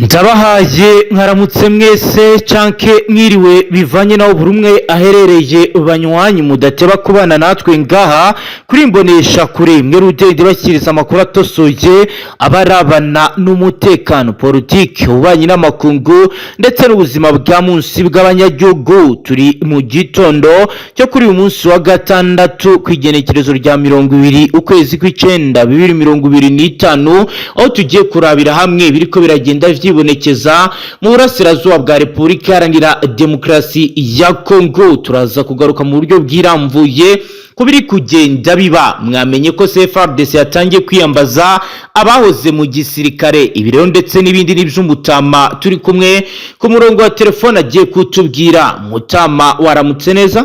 Ndabahaye mwaramutse mwese canke mwiriwe, bivanye naho buri umwe aherereye. Banywanyi mudateba kubana natwe ngaha kuri Imbonesha Kure, mwe rudende bashyikiriza amakuru atosoye abarabana n'umutekano, politiki, ububanyi n'amakungu ndetse n'ubuzima bwa munsi bw'abanyagihugu. Turi mu gitondo cyo kuri uyu munsi wa gatandatu, ku igenekerezo rya 20 ukwezi kw'icenda 2025, aho tugiye kurabira hamwe biriko biragenda vyibonekeza mu burasirazuba bwa Repubulika Iharanira Demokarasi ya Kongo. Turaza kugaruka mu buryo bwirambuye ku biri kugenda biba. Mwamenye ko FARDC yatangiye kwiyambaza abahoze mu gisirikare. Ibi rero ndetse n'ibindi n'iby'umutama turi kumwe ku murongo wa telefone agiye kutubwira. Mutama, waramutse neza?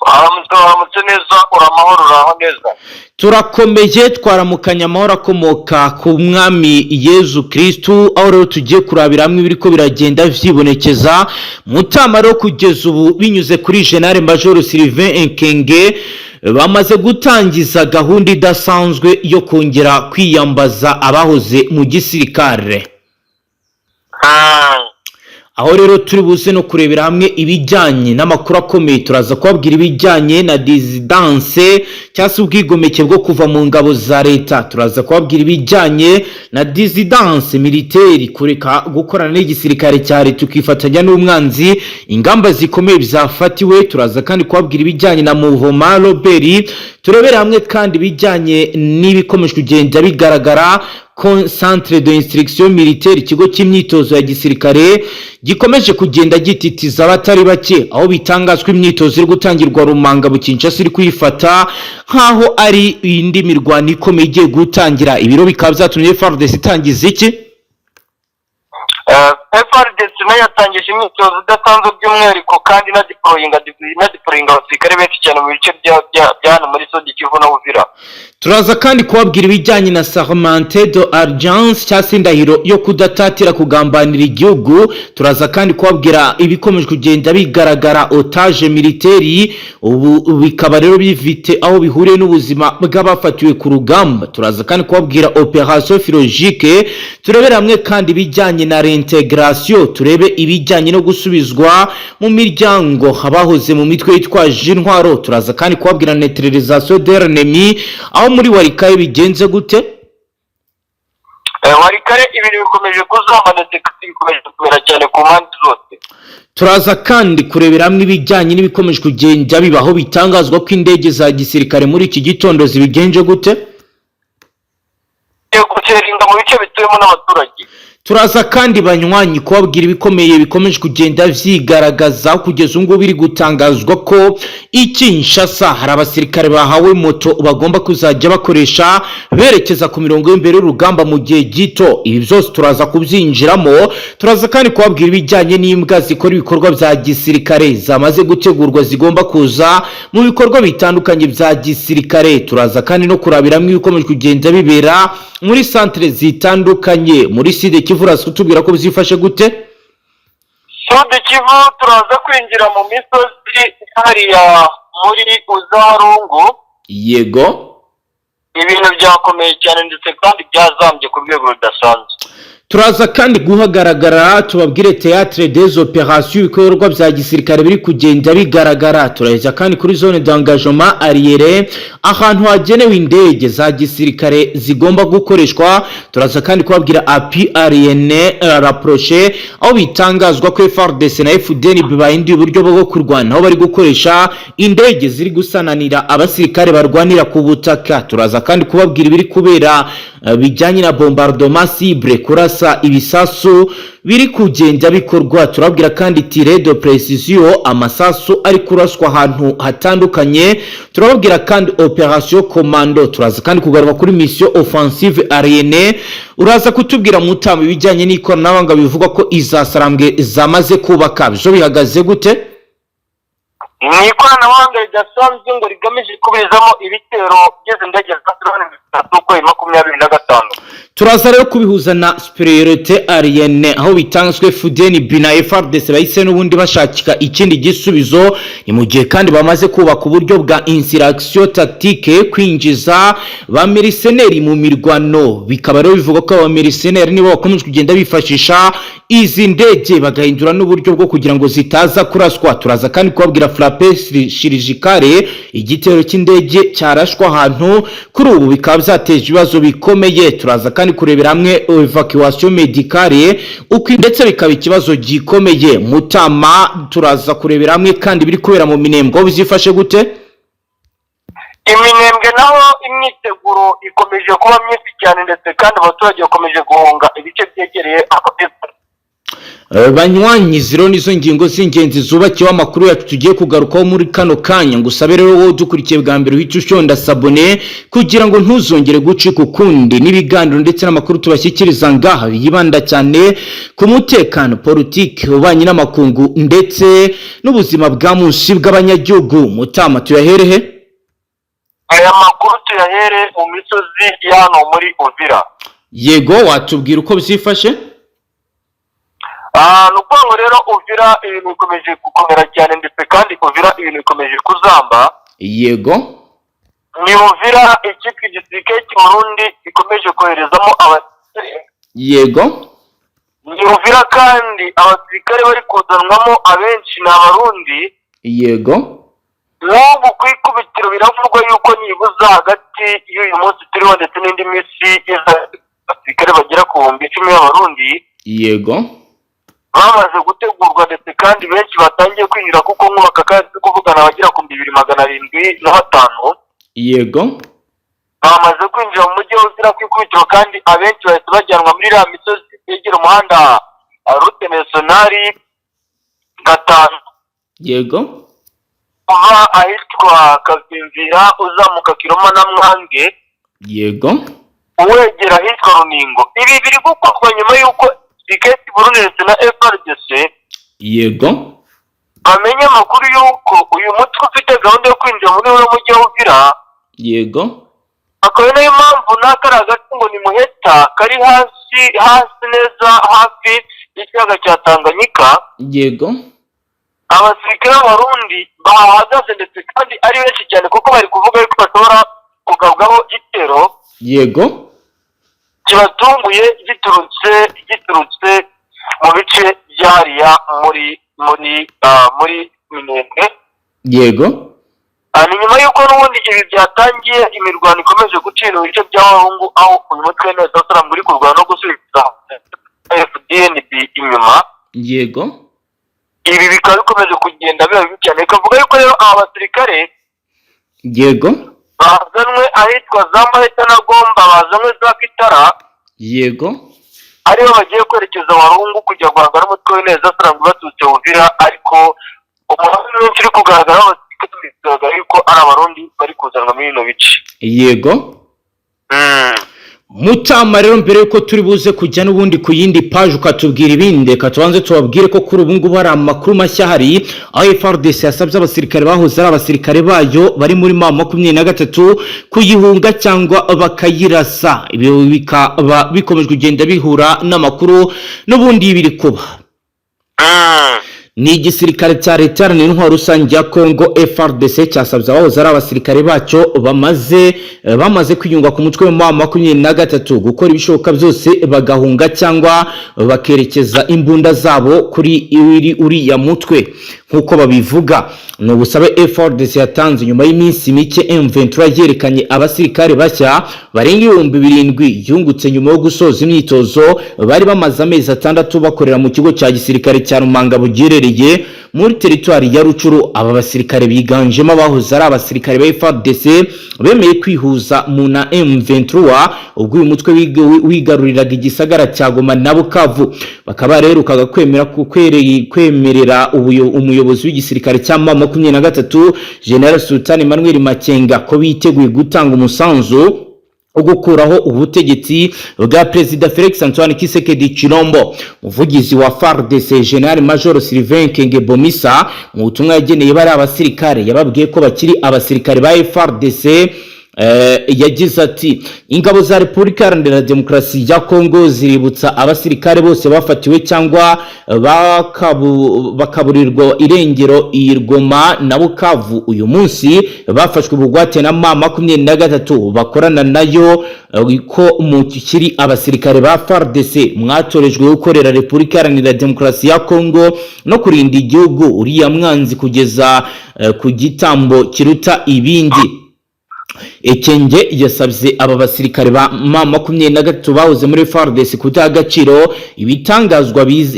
Waramutse, waramutse neza, uramahoro, uraho neza? Turakomeye, twaramukanya amahoro akomoka ku Mwami Yezu Kristu. Aho rero tugiye kurabira hamwe ibiriko biragenda vyibonekeza, Mutama. Rero kugeza ubu, binyuze kuri Général Major Sylvain Ekenge, bamaze gutangiza gahunda idasanzwe yo kongera kwiyambaza abahoze mu gisirikare, aho rero turi buze no kurebera hamwe ibijyanye n'amakuru akomeye. Turaza kubabwira ibijyanye na dissidence cyangwa se ubwigomeke bwo kuva mu ngabo za leta. Turaza kubabwira ibijyanye na dissidence militaire, kureka gukorana n'igisirikare cya leta ukifatanya n'umwanzi, ingamba zikomeye byafatiwe. Turaza kandi kubabwira ibijyanye na mouvement rebelle. Turebere hamwe kandi ibijyanye n'ibikomeje kugenda bigaragara ko centre de instruction militaire, ikigo cy'imyitozo ya gisirikare, gikomeje kugenda gititiza abatari bake, aho bitangazwa imyitozo iri gutangirwa Rumanga mu Kinshasa iri kuyifata nk'aho ari indi mirwano ikomeye igiye gutangira. Ibiro bikaba byatumye FARDC itangiza iki? FARDC nayo yatangije imyitozo idasanzwe, by'umwihariko kandi inadeployinga abasirikare benshi cyane mu bice bya hano muri Sud Kivu na Uvira. Turaza kandi kubabwira ibijyanye na serment d'allégeance cyangwa se indahiro yo kudatatira kugambanira igihugu. Turaza kandi kubabwira ibikomeje kugenda bigaragara, otage militaire, ubu bikaba rero bifite aho bihuriye n'ubuzima bw'abafatiwe ku rugamba. Turaza kandi kubabwira opération philologique. Turebere hamwe kandi ibijyanye na réintégration, turebe ibijyanye no gusubizwa mu miryango abahoze mu mitwe yitwaje intwaro. Turaza kandi kubabwira neutralisation de l'ennemi, aho muri Walikale bigenze gute? Walikale ibintu bikomeje kuzamba ndetse kandi bikomeje kumera cyane ku mpande zose. Turaza kandi kurebera hamwe ibijyanye n'ibikomeje kugenda bibaho, bitangazwa ko indege za gisirikare muri iki gitondo zibigenje gute? Guteringa mu bice bituwemo n'abaturage. Turaza kandi, banywanyi, kubabwira ibikomeye bikomeje kugenda vyigaragaza. Kugeza ubu ngubu biri gutangazwa ko i Kinshasa hari abasirikare bahawe moto bagomba kuzajya bakoresha berekeza ku mirongo y'imbere y'urugamba mu gihe gito. Ibi byose turaza kubyinjiramo. Turaza kandi kubabwira ibijyanye n'imbwa zikora ibikorwa bya gisirikare zamaze gutegurwa, zigomba kuza mu bikorwa bitandukanye bya gisirikare. Turaza kandi no kurabiramo ibikomeje kugenda bibera muri centre zitandukanye muri Sud Kivu. Uraza kutubwira ko byifashe gute? Sud Kivu turaza kwinjira mu misozi hariya muri Uzarungu. Ibintu byakomeye cyane ndetse kandi byazambye ku rwego rudasanzwe. Turaza kandi guhagaragara tubabwire théâtre des opérations, ibikorwa bya gisirikare biri kugenda bigaragara. Turajya kandi kuri zone d'engagement aérien, ahantu hagenewe indege za gisirikare zigomba gukoreshwa. Turaza kandi kubabwira appui aérien rapproché, aho bitangazwa ko FARDC na FDNB bahinduye uburyo bwo kurwana, aho bari gukoresha indege ziri gusananira abasirikare barwanira ku butaka. Turaza kandi kubabwira ibiri kubera bijyanye na bombardement ciblé, kurasa ibisasu biri kugenda bikorwa. Turabwira kandi tir de précision, amasasu ari kuraswa ahantu hatandukanye. Turababwira kandi opération commando. Turaza kandi kugaruka kuri mission offensive aérienne. Uraza kutubwira, Mutamba, ibijyanye n'ikoranabuhanga bivugwa ko izasarambwe zamaze kubaka, byo bihagaze gute? Ni ikoranabuhanga ridasanzwe ngo rigamije kuburizamo ibitero by'izi ndege za drone za Sukhoi 25. Turaza rero kubihuza na supériorité aérienne, aho bitanzwe FDNB na FARDC bahise n'ubundi bashakika ikindi gisubizo. Ni mu gihe kandi bamaze kubaka uburyo bwa insurrection tactique, kwinjiza ba mercenaires mu mirwano. Bikaba rero bivuga ko aba mercenaires nibo bakomeje kugenda bifashisha izi ndege, bagahindura n'uburyo bwo kugira ngo zitaza kuraswa. Turaza kandi kubabwira frappe chirurgicale, igitero cy'indege cyarashwe ahantu, kuri ubu bikaba byateje ibibazo bikomeye. Turaza kandi kurebera hamwe évacuation médicale uko, ndetse bikaba ikibazo gikomeye. Mutama, turaza kurebera hamwe kandi biri kubera mu Minembwe, aho bizifashe gute? Iminembwe naho imyiteguro ikomeje kuba myinshi cyane, ndetse kandi abaturage bakomeje guhunga ibice byegereye aho. Banywanyi, zero nizo ngingo z'ingenzi zubakiweho amakuru yacu tugiye kugarukaho muri kano kanya. Ngo usabe rero wowe udukurikiye bwa mbere, uhite ushonda s'abonner kugira ngo ntuzongere gucika ukundi n'ibiganiro ndetse n'amakuru tubashyikiriza ngaha, yibanda cyane ku mutekano, politiki, ububanyi n'amakungu ndetse n'ubuzima bwa munsi bw'abanyagihugu. Mutama, tuyaherehe? Aya makuru tuyahere mu misozi ya hano muri Uvira. Yego, watubwira uko byifashe? Ni ukuvuga ngo rero Uvira ibintu bikomeje gukomera cyane, ndetse kandi Uvira ibintu bikomeje kuzamba. Ni Uvira ikipe igisirikare cy'Uburundi ikomeje koherezamo abasirikare. Ni Uvira kandi abasirikare bari kuzanwamo abenshi ni Abarundi. N'ubu ku ikubitiro biravugwa yuko nibuza hagati y'uyu munsi turiho ndetse n'indi minsi iza, abasirikare bagera ku 10,000 b'Abarundi bamaze gutegurwa, ndetse kandi benshi batangiye kwinjira, kuko nk'ubaka kandi turi kuvugana abagera ku 2705 bamaze kwinjira mu mujyi wa Uvira ku ikubitiro, kandi abenshi bahise bajyanwa muri iriya misozi yegera umuhanda route nationale 5, uva ahitwa Kavimvira uzamuka Kiroma na Mwange, wegera ahitwa Runingo. Ibi biri gukorwa nyuma y'uko Tiketi Burundi ndetse na FARDC bamenye amakuru y'uko uyu mutwe ufite gahunda yo kwinjira muri uno mujyi wa Uvira. Akaba ari nayo mpamvu n'akari agace ngo ni Muheta, kari hasi hasi neza hafi y'ikiyaga cya Tanganyika, abasirikare b'Abarundi bahahagaze, ndetse kandi ari benshi cyane, kuko bari kuvuga yuko bashobora kugabwaho igitero kibatunguye giturutse mu bice byariya muri Minembwe. Ni nyuma y'uko n'ubundi ibi byatangiye, imirwano ikomeje gucira mu bice bya Walungu, aho uyu mutwe w'Intare uri kurwana no gusubiza FDNB inyuma. Ibi bikaba bikomeje kugenda biba bibi cyane, bikavuga yuko rero aba basirikare bazanwe ahitwa za Maheta na Gomba, bazanwe za Kitara, aribo bagiye kwerekeza Walungu kujya guhangana n'umutwe w'Intare baturutse Uvira. Ariko umuhanda mwinshi uri kugaragara w'abasirikare, bigaragara yuko ari Abarundi bari kuzanwa muri bino bice. Mutama, rero mbere yuko turi buze kujya n'ubundi ku yindi paje ukatubwira ibindi, reka tubanze tubabwire ko kuri ubu ngubu hari amakuru mashya ahari, aho FARDC yasabye abasirikare bahoze ari abasirikare bayo bari muri M23 kuyihunga cyangwa bakayirasa. Ibi bikaba bikomeje kugenda bihura n'amakuru n'ubundi biri kuba. Ni igisirikare cya leta iharanira intwaro rusange ya Congo, FARDC, cyasabye abahoze ari abasirikare bacyo bamaze kwiyunga ku mutwe wa M23 gukora ibishoboka byose bagahunga cyangwa bakerekeza imbunda zabo kuri uriya mutwe nk'uko babivuga. Ni ubusabe FARDC yatanze nyuma y'iminsi mike M23 yerekanye abasirikare bashya barenga 7,000 yungutse nyuma yo gusoza imyitozo bari bamaze amezi 6 bakorera mu kigo cya gisirikare cya Rumangabo giherereye muri teritwari ya Rutshuru. Aba basirikare biganjemo abahoze ari abasirikare ba FARDC bemeye kwihuza mu na M23 ubwo uyu mutwe wigaruriraga igisagara cya Goma na Bukavu. Bakaba baherukaga kwemera kwemerera umuyobozi w'igisirikare cya M23, General Sultan Emmanuel Makenga, ko biteguye gutanga umusanzu wo gukuraho ubutegetsi bwa Perezida Felix Antoine Tshisekedi Chilombo. Umuvugizi wa FARDC, General Major Sylvain Ekenge Bomisa, mu butumwa yageneye bari abasirikare, yababwiye ko bakiri abasirikare ba FARDC. Yagize ati: "Ingabo za Repubulika Iharanira Demokarasi ya Kongo ziributsa abasirikare bose bafatiwe cyangwa bakaburirwa irengero i Goma na Bukavu uyu munsi, bafashwe bugwate na M23 bakorana nayo, ko mukiri abasirikare ba FARDC mwatorejwe gukorera Repubulika Iharanira Demokarasi ya Kongo no kurinda igihugu uriya mwanzi kugeza ku gitambo kiruta ibindi." Ekenge yasabye aba basirikare ba M23 bahoze muri FARDC kudaha agaciro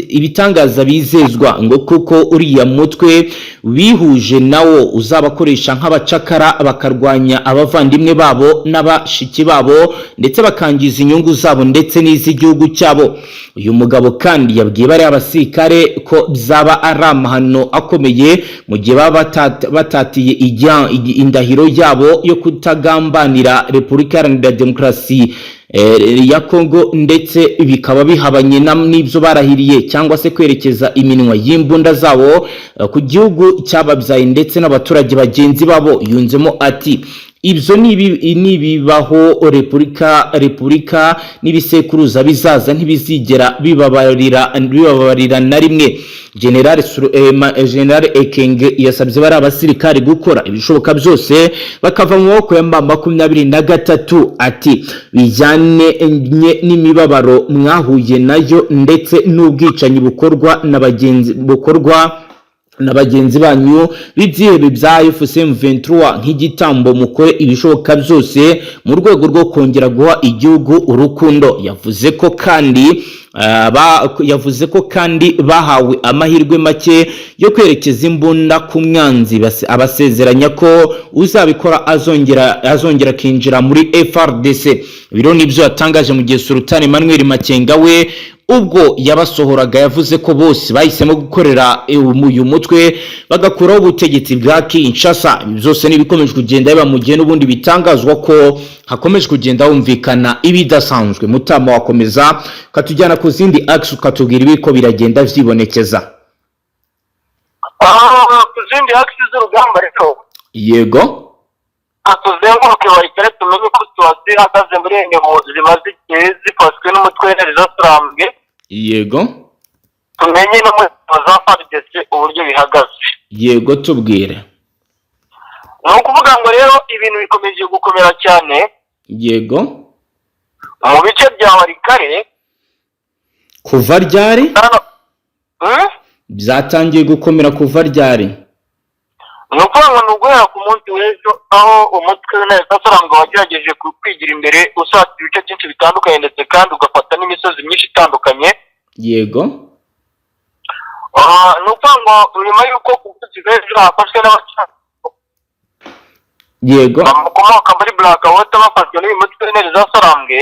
ibitangaza bizezwa, ngo kuko uriya mutwe bihuje nawo uzabakoresha nk'abacakara, bakarwanya abavandimwe babo n'abashiki babo, ndetse bakangiza inyungu zabo ndetse n'iz'igihugu cyabo. Uyu mugabo kandi yabwiye bariya basirikare ko byaba ari amahano akomeye mu gihe baba batatiye indahiro yabo yo kutagambanira Repubulika Iharanira Demokarasi ya Kongo, ndetse bikaba bihabanye n'ibyo barahiriye, cyangwa se kwerekeza iminwa y'imbunda zabo ku gihugu cyababyaye ndetse n'abaturage bagenzi babo. Yunzemo ati: "Ibyo nibibaho, repubulika n'ibisekuruza bizaza ntibizigera bibabarira na rimwe." General Ekenge yasabye bari abasirikari gukora ibishoboka byose bakava mu maboko ya M23. Ati: "Bijyane n'imibabaro mwahuye nayo ndetse n'ubwicanyi bukorwa na bagenzi banyu b'ibyihebe bya AFC M23 nk'igitambo, mukore ibishoboka byose mu rwego rwo kongera guha igihugu urukundo." Yavuze ko kandi bahawe amahirwe make yo kwerekeza imbunda ku mwanzi, abasezeranya ko uzabikora azongera akinjira muri FARDC. Biro nibyo yatangaje mu gihe Sultan Emmanuel Makenga we ubwo yabasohoraga yavuze ko bose bahisemo gukorera uyu mutwe bagakuraho ubutegetsi bwa Kinshasa. Ibi byose n'ibikomeje kugenda biba mu gihe n'ubundi bitangazwa ko hakomeje kugenda humvikana ibidasanzwe. Mutama, wakomeza ukatujyana ku zindi axes, ukatubwira ibiko biragenda vyibonekeza. Ku zindi axes z'urugamba rero, tuzenguruke bayikare, tumenye uko situation ihagaze muri ingabo zimaze igihe zifashwe n'umutwe w'intare zasarambwe, tumenye no muri za FARDC uburyo bihagaze. Yego, tubwire. Ni ukuvuga ngo rero ibintu bikomeje gukomera cyane mu bice bya Walikale. Kuva ryari? Hano? Byatangiye gukomera kuva ryari? Ni ukuvuga ngo ni uguhera ku munsi w'ejo, aho umutwe w'intare zasarambwe wagerageje kwigira imbere usatira ibice byinshi bitandukanye, ndetse kandi ugafata n'imisozi myinshi itandukanye. Ni ukuvuga ngo nyuma y'uko ku munsi w'ejo hafashwe n'abacamanza bakomoka muri Black Water, bafashwe n'uyu mutwe w'intare zasarambwe,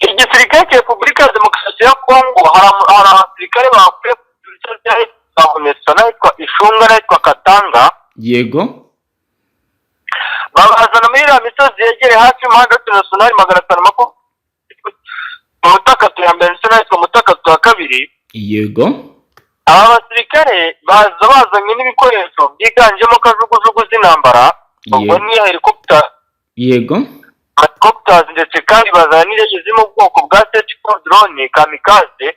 igisirikare cya Repubulika ya Demokarasi ya Kongo, hari abasirikare bakuye ku bice bya Mumesa n'ahitwa Ishunga n'ahitwa Katanga, babazana muri iriya misozi yegereye hafi y'umuhanda wa nationale 520, Mutakatu ya mbere ndetse n'ahitwa Mutakatu wa kabiri. Aba basirikare baza bazanye n'ibikoresho byiganjemo kajugujugu z'intambara, ubwo ni helicopter, helicopters, ndetse kandi bazana n'indege ziri mu bwoko bwa tactical drone kamikaze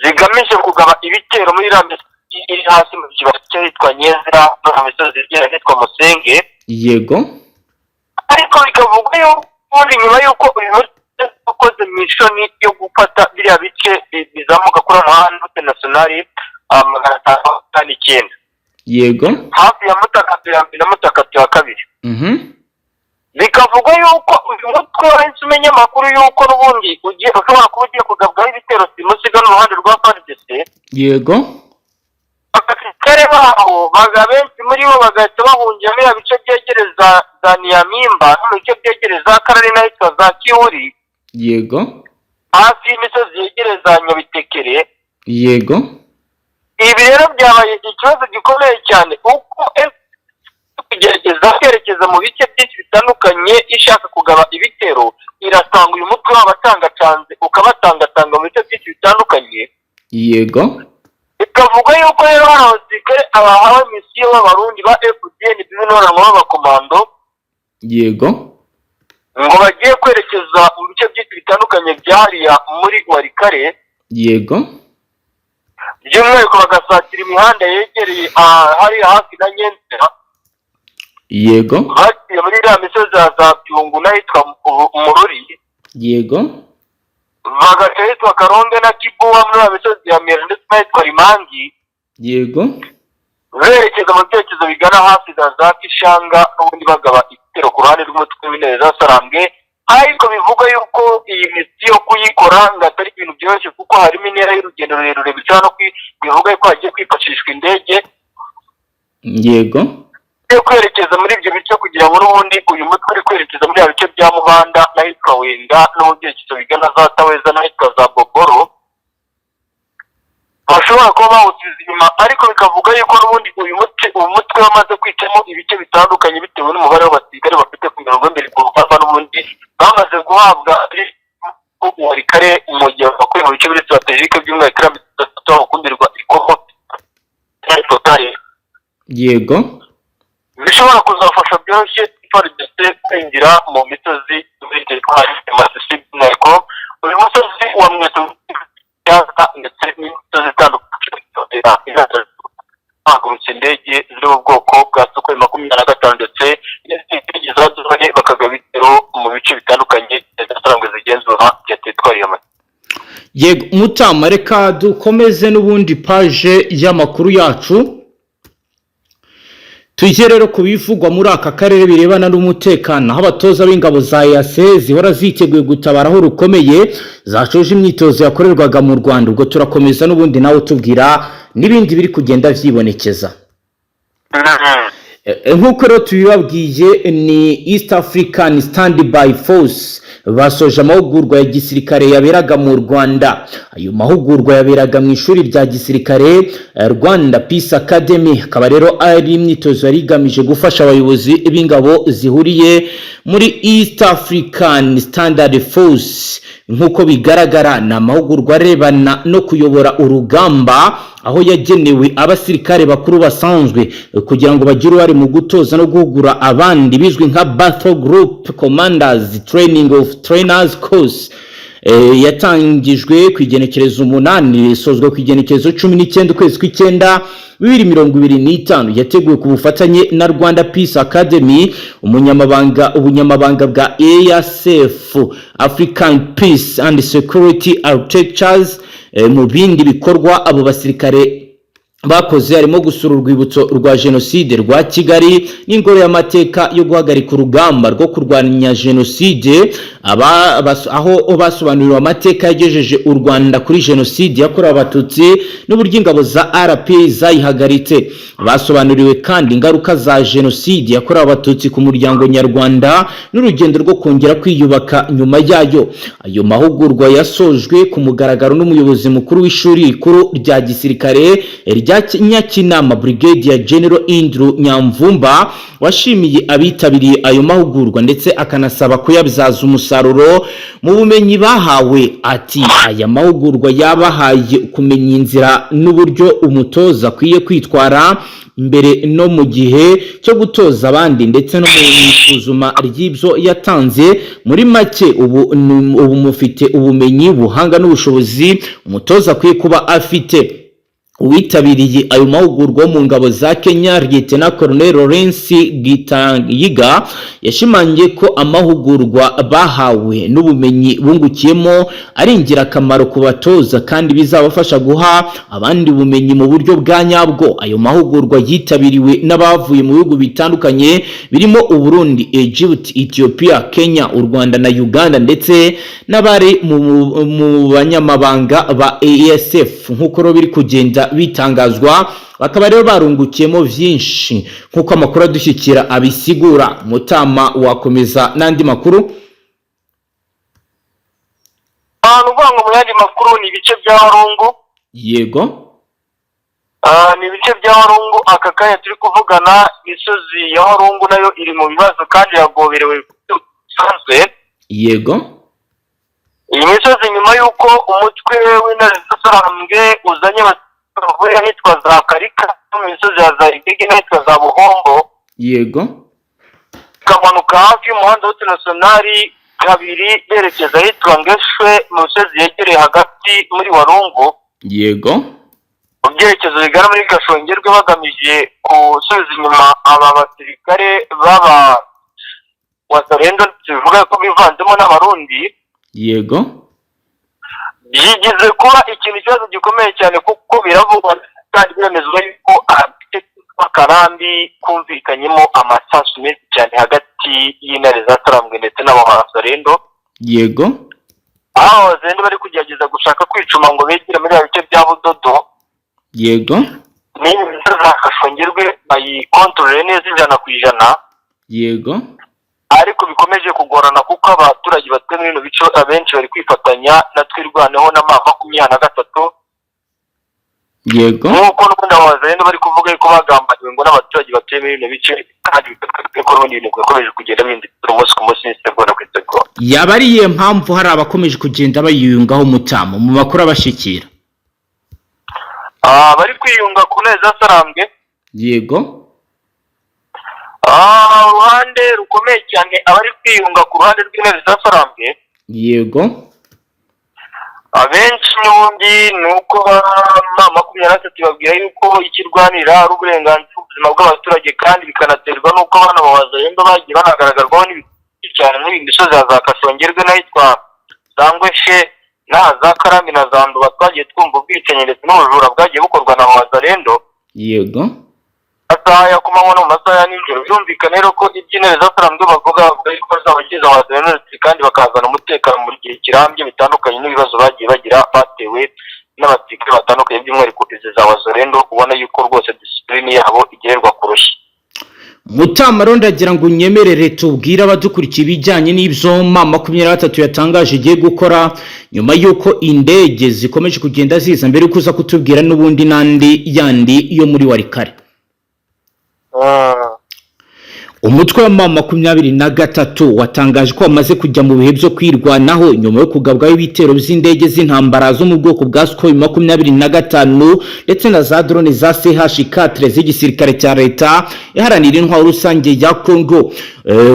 zigamije kugaba ibitero muri iriya misozi iri hasi mu kibaya cy'ahitwa Nyezira no mu misozi igera ahitwa Musenge. Ariko bikavugwa yuko ubundi nyuma y'uko uyu mutwe ukoze mission yo gufata biriya bice bizamuka kuri umuhanda nationale 559, hafi ya Mutakatu ya mbere na Mutakatu ya kabiri, bikavugwa yuko uyu mutwe wahise umenya amakuru y'uko n'ubundi ugiye ushobora kuba ugiye kugabwaho ibitero simusiga n'uruhande rwa FARDC. Abasirikare baho baga benshi muri bo bagahita bahungira muri bice byegereza za Niyamimba no mu bice byegereza Karari n'ahitwa za Kiwuri, hafi y'imisozi yegereza Nyabitekere. Ibi rero byabaye ikibazo gikomeye cyane uko Kugerageza kwerekeza mu bice byinshi bitandukanye ishaka kugaba ibitero, irasanga uyu mutwe wabatangatanze, ukabatangatanga mu bice byinshi bitandukanye. Bikavuga yuko rero hari abasirikare abahawe misiyo b'Abarundi ba FDNB n'abantu b'abakomando ngo bagiye kwerekeza mu bice byinshi bitandukanye byariya muri Walikale, by'umwihariko bagasatira imihanda yegereye hariya hafi na Nyenzera, bagiye muri iriya misozi ya za Byungu n'ahitwa Mururi, bagaca ahitwa Karonge na Kibuwa muri iriya misozi ya Mera ndetse n'ahitwa Rimangi, berekeza mu byerekezo bigana hafi za Kishanga, n'ubundi bagaba ibitero ku ruhande rw'umutwe w'intare za Sarambwe. Ariko bivugwa yuko iyi misiyo kuyikora ngo atari ibintu byoroshye, kuko harimo intera y'urugendo rurerure, bishobora no bivuga yuko hagiye kwifashishwa indege yo kwerekeza muri ibyo bice, kugira ngo n'ubundi uyu mutwe uri kwerekeza muri ya bice bya Mubanda n'ahitwa Wenga no mu byerekezo bigana za Taweza n'ahitwa za Boboro, bashobora kuba bawusubiza inyuma. Ariko bikavuga yuko n'ubundi uyu mutwe wamaze kwicamo ibice bitandukanye bitewe n'umubare w'abasirikare bafite ku mirongo y'imbere ku rugamba, n'ubundi bamaze guhabwa Walikale mu gihe bakuye mu bice biri stratégique, by'umwihariko iriya misozi bakundirwa ikomo totale, bishobora kuzafasha byoroshye FARDC kwinjira mu misozi muri teritwari ya Masisi, by'umwihariko uyu musozi wa Mweso ndetse n'imisozi itandukanye. Hagurutse indege ziri mu bwoko bwa Sukhoi 25 ndetse n'izindi ndege za drone, bakagaba ibitero mu bice bitandukanye zasanzwe zigenzura bya teritwari ya Masisi. Yego Mutama, reka dukomeze n'ubundi page y'amakuru yacu, tujye rero ku bivugwa muri aka karere birebana n'umutekano, aho abatoza b'ingabo za EAC zihora ziteguye gutabara aho rukomeye zashoje imyitozo yakorerwaga mu Rwanda. Ubwo turakomeza n'ubundi nawe tubwira n'ibindi biri kugenda vyibonekeza. Nk'uko rero tubibabwiye, ni East African Standby Force basoje amahugurwa ya gisirikare yaberaga mu Rwanda. Ayo mahugurwa yaberaga mu ishuri rya gisirikare Rwanda Peace Academy, akaba rero ari imyitozo yari igamije gufasha abayobozi b'ingabo zihuriye muri East African Standard Force. Nk'uko bigaragara, ni amahugurwa arebana no kuyobora urugamba, aho yagenewe abasirikare bakuru basanzwe kugira ngo bagire uruhare mu gutoza no guhugura abandi, bizwi nka Battle Group Commanders Training of Trainers Course. Yatangijwe ku igenekerezo 8, isozwa ku igenekerezo 19 ukwezi kw'icyenda 2025. Yateguwe ku bufatanye na Rwanda Peace Academy, ubunyamabanga bwa EASF, African Peace and Security Architectures. Mu bindi bikorwa abo basirikare bakoze harimo gusura urwibutso rwa Jenoside rwa Kigali n'ingoro y'amateka yo guhagarika urugamba rwo kurwanya Jenoside, aho basobanuriwe amateka yagejeje u Rwanda kuri Jenoside yakorewe Abatutsi n'uburyo ingabo za RPA zayihagaritse. Basobanuriwe kandi ingaruka za Jenoside yakorewe Abatutsi ku muryango nyarwanda n'urugendo rwo kongera kwiyubaka nyuma yayo. Ayo mahugurwa yasojwe ku mugaragaro n'umuyobozi mukuru w'ishuri rikuru rya gisirikare rya Nyakinama, Brigadier General Andrew Nyamvumba, washimiye abitabiriye ayo mahugurwa ndetse akanasaba kuyabyaza umusaruro mu bumenyi bahawe. Ati: "Aya mahugurwa yabahaye kumenya inzira n'uburyo umutoza akwiye kwitwara mbere no mu gihe cyo gutoza abandi, ndetse no mu isuzuma ry'ibyo yatanze. Muri make, ubu mufite ubumenyi, ubuhanga n'ubushobozi umutoza akwiye kuba afite." Uwitabiriye ayo mahugurwa wo mu ngabo za Kenya, Lieutenant Colonel Lawrence Gitayiga, yashimangiye ko amahugurwa bahawe n'ubumenyi bungukiyemo ari ingirakamaro ku batoza, kandi bizabafasha guha abandi ubumenyi mu buryo bwa nyabwo. Ayo mahugurwa yitabiriwe n'abavuye mu bihugu bitandukanye birimo Uburundi, Egypt, Ethiopia, Kenya, u Rwanda na Uganda, ndetse n'abari mu banyamabanga ba EASF. Nk'uko rero biri kugenda bitangazwa, bakaba rero barungukiyemo byinshi nk'uko amakuru adushyikira abisigura. Mutama, wakomeza n'andi makuru? Ahantu uvuga ngo mu yandi makuru ni ibice bya Warungu. Ni ibice bya Warungu. Aka kanya turi kuvugana, imisozi ya Warungu nayo iri mu bibazo kandi yagoberewe bisanzwe. Iyi misozi, nyuma y'uko umutwe w'Intare z'Isarambwe uzanye bavuye ahitwa za Karika no mu misozi ya za Igege n'ahitwa za Buhombo, ikamanuka hafi y'umuhanda wa nationale 2 berekeza ahitwa Ngeshwe, mu misozi yegereye hagati muri Warungu, mu byerekezo bigana muri Gashongerwe, bagamije gusubiza inyuma aba basirikare b'aba Wazalendo, bivuga ko bivanzemo n'Abarundi. Byigize kuba ikintu, ikibazo gikomeye cyane, kuko biravugwa kandi biremezwa yuko agace kitwa Karambi kumvikanyemo amasasu menshi cyane hagati y'Intare za Sarambwe ndetse n'Abawazalendo, aho Abawazalendo bari kugerageza gushaka kwicuma ngo begere muri bice bya Budodo n'iyi misozi ya Gashongerwe bayikontorore neza 100%. Ariko bikomeje kugorana kuko abaturage batuye muri bino bice abenshi bari kwifatanya na Twirwaneho na M23. Nk'uko n'ubundi Abazalendo bari kuvuga yuko bagambaniwe ngo n'abaturage batuye muri bino bice, kandi ko n'ubundi ibintu bikomeje kugenda bihindura umunsi ku munsi n'isegonda ku isegonda. Yaba ari iyihe mpamvu hari abakomeje kugenda bayiyungaho, mutamu, mu makuru abashikira? Bari kwiyunga ku Ntare za Sarambwe? Yego. Uruhande rukomeye cyane, abari kwiyunga ku ruhande rw'Intare za Sarambwe, abenshi n'ubundi ni uko M23 babwira yuko ikirwanira ari uburenganzira, ubuzima bw'abaturage, kandi bikanaterwa n'uko bano Bawazalendo bagiye banagaragarwaho n'ibintu cyane muri iyi misozi ya za Kasongerwe n'ahitwa za Ngweshe n'aha za Karambi na za Nduba. Twagiye twumva ubwicanyi ndetse n'ubujura bwagiye bukorwa na Wazalendo masaha ya kumanywa no mu masaha ya nijoro. Birumvikana rero ko iby'Intare za Sarambwe bavuga yuko bazabagiza Wazalendo kandi bakazana umutekano mu gihe kirambye, bitandukanye n'ibibazo bagiye bagira batewe n'abasirikare batandukanye, by'umwihariko izi za Wazalendo, ubona yuko rwose disipurine yabo igererwa ku rushyi. Mutamaro, ndagira ngo unyemerere tubwire abadukurikiye ibijyanye n'ibyo M23 yatangaje igiye gukora nyuma y'uko indege zikomeje kugenda ziza, mbere y'uko uza kutubwira n'ubundi n'andi yandi yo muri Walikale. Umutwe wa M23 watangaje ko wamaze kujya mu bihe byo kwirwanaho nyuma yo kugabwaho ibitero by'indege z'intambara zo mu bwoko bwa Sukhoi 25 ndetse na za drone za CH4 z'igisirikare cya Leta Iharanira Intwaro Rusange ya Congo.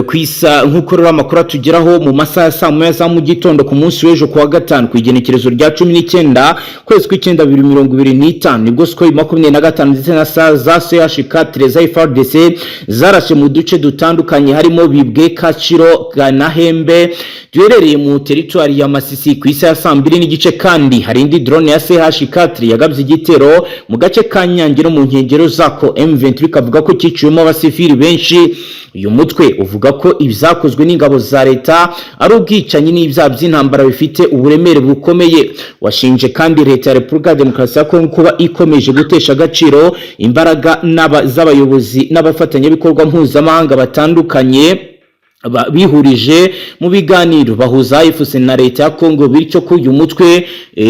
Kwisa nk'uko rero amakuru atugeraho, mu masaha ya saa 1 za mu gitondo ku munsi w'ejo kuwa gatanu, ku igenekerezo rya 19 kwezi kw'icyenda 2025, nibwo Sukhoi 25 ndetse na za CH4 za FARDC zarashe mu duce dutandukanye harimo Bibwe, Kaciro na Hembe duherereye mu teritwari ya Masisi ku isaha ya saa 2 n'igice. Kandi hari indi drone ya CH4 yagabye igitero mu gace ka Nyange no mu nkengero zako, M23 ikavuga ko cyiciwemo abasivili benshi. Uyu mutwe uvuga ko ibyakozwe n'ingabo za leta ari ubwicanyi n'ibyaha by'intambara bifite uburemere bukomeye. Washinje kandi Leta ya Repubulika ya Demokarasi ya Kongo kuba ikomeje gutesha agaciro imbaraga z'abayobozi n'abafatanyabikorwa mpuzamahanga batandukanye bihurije mu biganiro bahuza AFC na Leta ya Congo, bityo ko uyu mutwe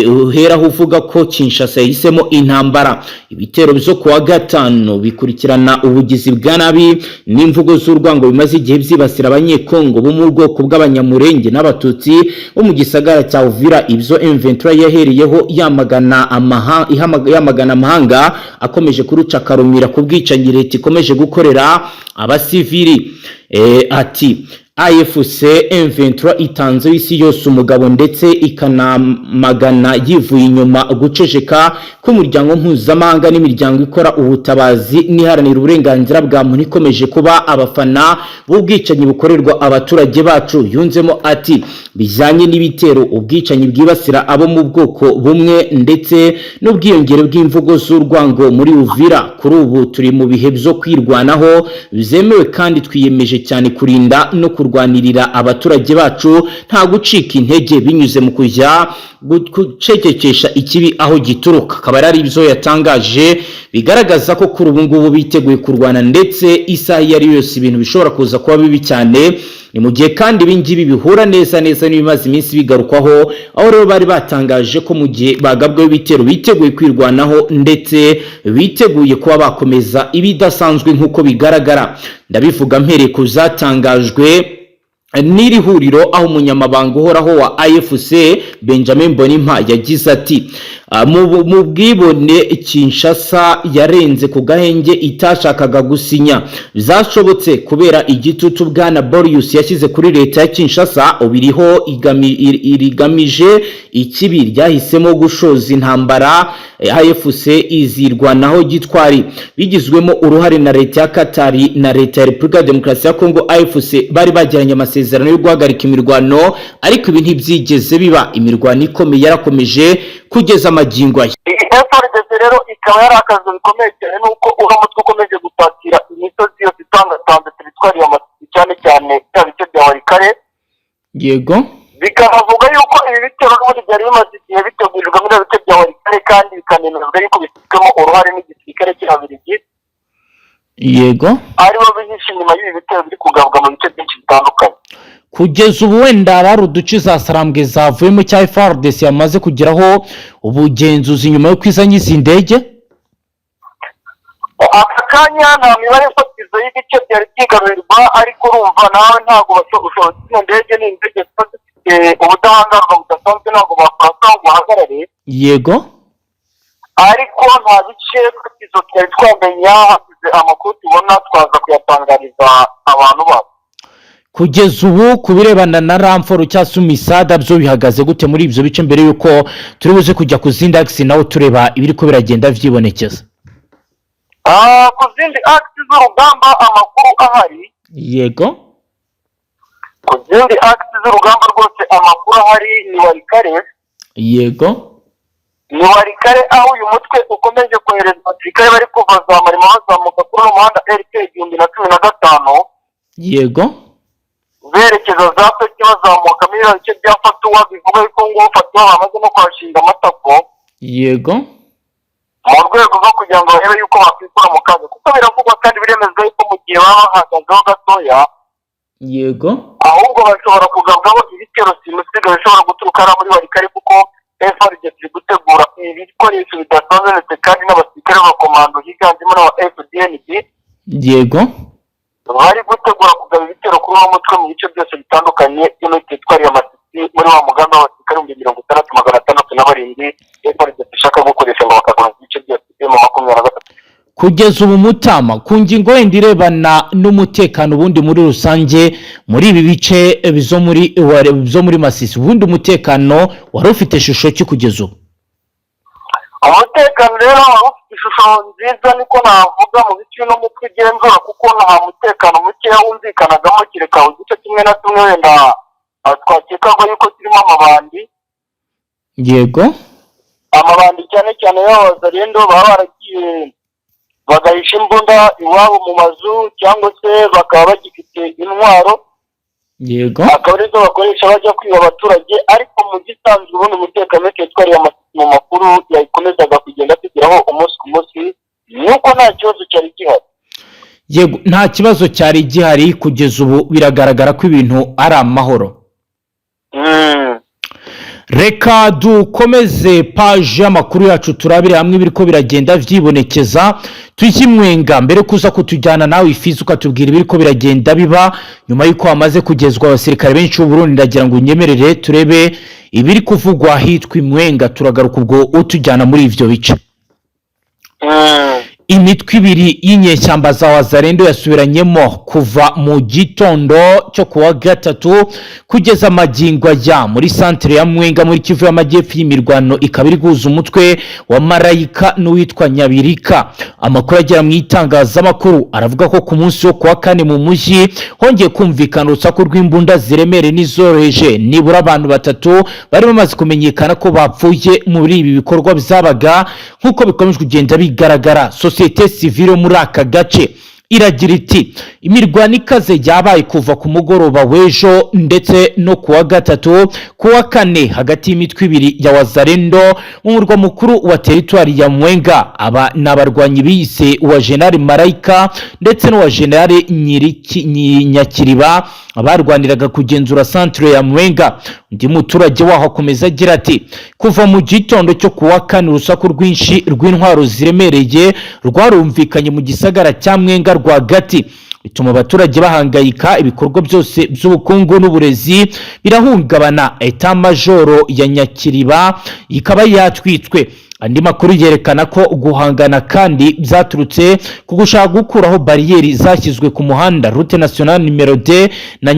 uheraho uvuga ko Kinshasa yahisemo intambara. Ibitero byo kuwa gatanu bikurikirana ubugizi bwa nabi n'imvugo z'urwango bimaze igihe byibasira Abanyekongo bo mu bwoko bw'Abanyamurenge n'Abatutsi bo mu gisagara cya Uvira, ibyo M23 yahereyeho yamagana amahanga akomeje kuruca akarumira ku bwicanyi leta ikomeje gukorera abasivili. Ati AFC M23 itanze isi yose umugabo ndetse ikanamagana yivuye inyuma guceceka k'umuryango mpuzamahanga n'imiryango ikora ubutabazi n'iharanira uburenganzira bwa muntu ikomeje kuba abafana b'ubwicanyi bukorerwa abaturage bacu. Yunzemo ati bijyanye n'ibitero, ubwicanyi bwibasira abo mu bwoko bumwe ndetse n'ubwiyongere bw'imvugo z'urwango muri Uvira, kuri ubu turi mu bihe byo kwirwanaho byemewe kandi twiyemeje cyane kurinda no kurwanirira abaturage bacu nta gucika intege, binyuze mu kujya gucecekesha ikibi aho gituruka. Akaba ari ibyo yatangaje Bigaragaza ko kuri ubu ngubu biteguye kurwana, ndetse isaha iyo ari yo yose ibintu bishobora kuza kuba bibi cyane. Ni mu gihe kandi ibi ngibi bihura neza neza n'ibimaze iminsi bigarukwaho, aho rero bari batangaje ko mu gihe bagabweho ibitero biteguye kwirwanaho, ndetse biteguye kuba bakomeza ibidasanzwe nk'uko bigaragara. Ndabivuga mpereye ku zatangajwe n'iri huriro, aho umunyamabanga uhoraho wa AFC Benjamin Mbonimpa yagize ati: "Mu bwibone Kinshasa yarenze ku gahenge itashakaga gusinya. Byashobotse kubera igitutu bwana Borius yashyize kuri leta ya Kinshasa. Ubu iriho irigamije ikibi, ryahisemo gushoza intambara. AFC izirwanaho gitwari, bigizwemo uruhare na leta ya Katari na leta ya Repubulika ya Demokarasi ya Kongo. AFC bari bagiranye amasezerano yo guhagarika imirwano, ariko ibi ntibyigeze biba. Imirwano ikomeye yarakomeje kugeza amagingo aya." Iyi FARDC rero ikaba yarakazwe bikomeye cyane nuko uno mutwe ukomeje gusatira imisozi yose itangatanze teritwari ya Masisi, cyane cyane bya bice bya Walikale. Bikanavuga yuko ibi bitero n'ubundi byari bimaze igihe bitegurirwa muri bice bya Walikale, kandi bikanemezwa yuko bifitemo uruhare n'igisirikare cy'Ababiligi, aribo bihishe inyuma y'ibi bitero biri kugabwa mu bice byinshi bitandukanye. Kugeza ubu wenda hari uduce za Sarambwe zavuyemo cya FARDC yamaze kugeraho ubugenzuzi nyuma yo kwizanya izi ndege? Aka kanya nta mibare fatizo y'ibice byari byigarurirwa, ariko urumva nawe ntabwo ushobora, zino ndege ni indege ziba zifite ubudahangarwa budasanzwe, ntabwo bakurasa ngo bahagarare. Ariko nta bice fatizo twari twamenya. Hasize amakuru tubona twaza kuyatangariza abantu bacu. Kugeza ubu ku birebana na renfort cyangwa se umisada byo bihagaze gute muri ibyo bice, mbere y'uko turi buze kujya ku zindi axes naho tureba ibiri ko biragenda vyibonekeza? Ku zindi axes z'urugamba amakuru ahari, ku zindi axes z'urugamba rwose amakuru ahari ni Walikale. Ni Walikale, aho uyu mutwe ukomeje kohereza abasirikare bari kuva za Marima bazamuka kuri uno muhanda RK 1015, berekeza za Sake, bazamuka muri biriya bice bya Fatuwa. Bivuga yuko ngo Fatuwa bamaze no kuhashinga amatako mu rwego rwo kugira ngo barebe yuko bakwikura mu kaga, kuko biravugwa kandi biremezwa yuko mu gihe baba bahagazeho gatoya, ahubwo bashobora kugabwaho ibitero simusiga bishobora guturuka hariya muri Walikale, kuko FARDC iri gutegura ibikoresho bidasanzwe, ndetse kandi n'abasirikare b'abakomando higanjemo n'aba FDNB bari gutegura kugaba ibitero kuri uno mutwe mu bice byose bitandukanye byo muri teritwari ya Masisi, muri wa mugambi w'abasirikare 60,607 FARDC ishaka gukoresha ngo bakagura ibice byose byo mu 23. Kugeza ubu Mutama, ku ngingo wenda irebana n'umutekano ubundi muri rusange muri ibi bice byo muri Masisi, ubundi umutekano wari ufite ishusho ki kugeza ubu? Umutekano rero wari ufite ishusho nziza, niko navuga, mu bice uno mutwe ugenzura, kuko nta mutekano mukeya wumvikanagamo, kereka uduce tumwe na tumwe wenda twakekaga yuko turimo amabandi. Amabandi cyane cyane y'abazarendo baba baragiye bagahisha imbunda iwabo mu mazu, cyangwa se bakaba bagifite intwaro, akaba arizo bakoresha bajya kwiba abaturage. Ariko mu gisanzwe ubundi umutekano witwa mu makuru yakomezaga kugenda tugeraho umunsi ku munsi nuko nta kibazo cyari gihari. Yego, nta kibazo cyari gihari. Kugeza ubu biragaragara ko ibintu ari amahoro. Reka dukomeze paji y'amakuru yacu, turabire hamwe ibiri ko biragenda vyibonekeza. Tujye Mwenga mbere kuza kutujyana nawe Ifizi, ukatubwira ibiri ko biragenda biba nyuma y'uko hamaze kugezwa abasirikare benshi b'u Burundi. Ndagira ngo unyemerere turebe ibiri kuvugwa hitwa Imwenga. Turagaruka ubwo utujyana muri ivyo bice. Imitwe ibiri y'inyeshyamba za Wazalendo yasubiranyemo kuva mu gitondo cyo kuwa gatatu kugeza amagingo aya muri santere ya Mwenga muri Kivu y'Amajyepfo. Y'imirwano ikaba iri guhuza umutwe wa Marayika n'uwitwa Nyabirika. Amakuru agera mu itangazamakuru aravuga ko ku munsi wo kuwa kane mu mujyi hongeye kumvikana urusaku rw'imbunda ziremereye n'izoroheje. Nibura abantu batatu bari bamaze kumenyekana ko bapfuye muri ibi bikorwa byabaga, nk'uko bikomeje kugenda bigaragara. Sosiyete sivile yo muri aka gace Iragira iti: "Imirwano ikaze yabaye kuva ku mugoroba w'ejo ndetse no ku wa gatatu, ku wa kane, hagati y'imitwe ibiri ya Wazalendo mu murwa mukuru wa teritwari ya Mwenga. Aba ni abarwanyi biyise uwa General Marayika ndetse n'uwa General Nyakiriba, barwaniraga kugenzura centre ya Mwenga." Undi muturage waho akomeza agira ati: "Kuva mu gitondo cyo ku wa kane, urusaku rwinshi rw'intwaro ziremereye rwarumvikanye mu gisagara cya Mwenga rwagati, bituma abaturage bahangayika, ibikorwa byose by'ubukungu n'uburezi birahungabana. État-major ya Nyakiriba ikaba yatwitswe. Andi makuru yerekana ko guhangana kandi byaturutse ku gushaka gukuraho bariyeri zashyizwe ku muhanda route nationale numéro 2 na